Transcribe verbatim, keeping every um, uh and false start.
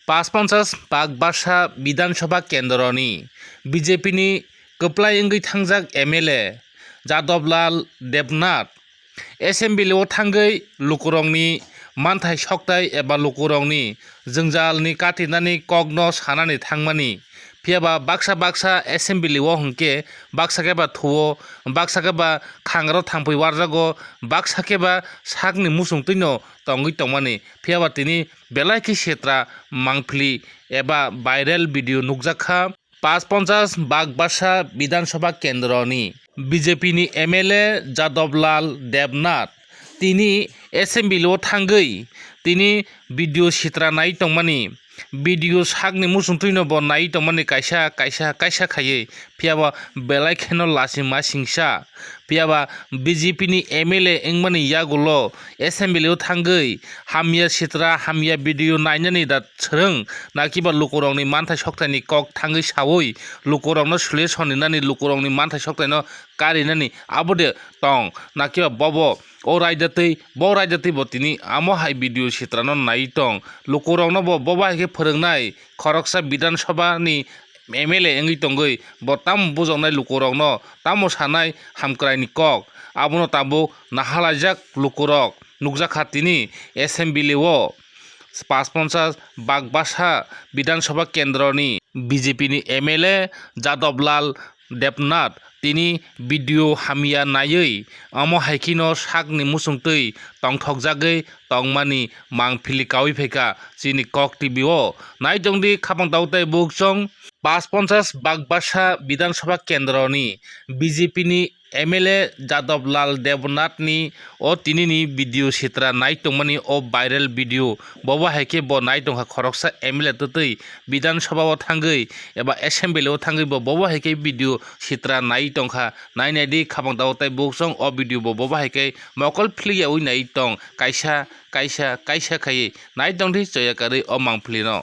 Pash ponchas Bagbarsha Bidhan Sabha Kendroni B J P ni kwplai wngwi thangjak M L A Jadab Lal Debnath Assembly o thangwi lukurokni manthai soktai eba lukurokni jwngjalni katinani kokno sanani thangmani. Phiyaba baksa baksa Assembly o hwnkhe baksa khe ba thuo, baksa khe ba khangaro thangpui warjago, baksa khe ba sakni muchungtwino tongwi tongmani. Phiyaba tini belai khe sitra mangphili eba viral video nukjakha. Pash ponchas Bagbarsha Bidhan Sabha Kendroni B J P ni M L A Jadab Lal Debnath tini Assembly o thangwi tini video sitra nai tongmani, video sakni muchungtwino bo nai tongmani kaisa kaisa kaisa khaiwi, phiyaba belai kheno lachima singsa. Phiyaba B J P ni M L A wngmani yagulo Assembly o thangwi hamya sitra hamya video nainani da swrwng, nakiba lukurokni manthai soktaini kok thangwi sawi lukurokno solution rinani, lukurokni manthai soktaino karinani abo de tong, nakiba bobo o raida twi bo raida twi bo tini amo hai video sitrano nai tong, lukurokno bo bobo hai khe phwrwngnai khoroksa Bidhan Sabha ni M L A wngwi tongwi bo tamo bujoknai lukurokno, tamo sanai hamkraini kok, abono tabuk nahalaijak lukurok nukjakha tini Assembly o Pash ponchas Bagbarsha Bidhan Sabha Kendroni B J P ni M L A Jadab Lal Debnath tini video hamya naiwi, omo hai kheno sakni muchungtwi tongthokjagwi tongmani mangphili kaui phaikha chini Kok T V o. Naitongdi khapang tau tei bukchong. Pash ponchas Bagbarsha Bidhan Sabha Kendroni B J P ni M L A Jadab Lal Debnath ni o tinini video sitra nai tongmani, o viral video, bobo hai khe bo nai tongkha khoroksa M L A twtwi Bidhan Sabha o thangwi eba Assembly o thangwi bo bobo hai khe video sitra nai tongkha. Nai nai di khapang tao tei bukchong o video bo bobo hai khe mokol philiya ui nai tong kaisa kaisa kaisa khaiwi. Nai tong di choya karwi o mangphili no.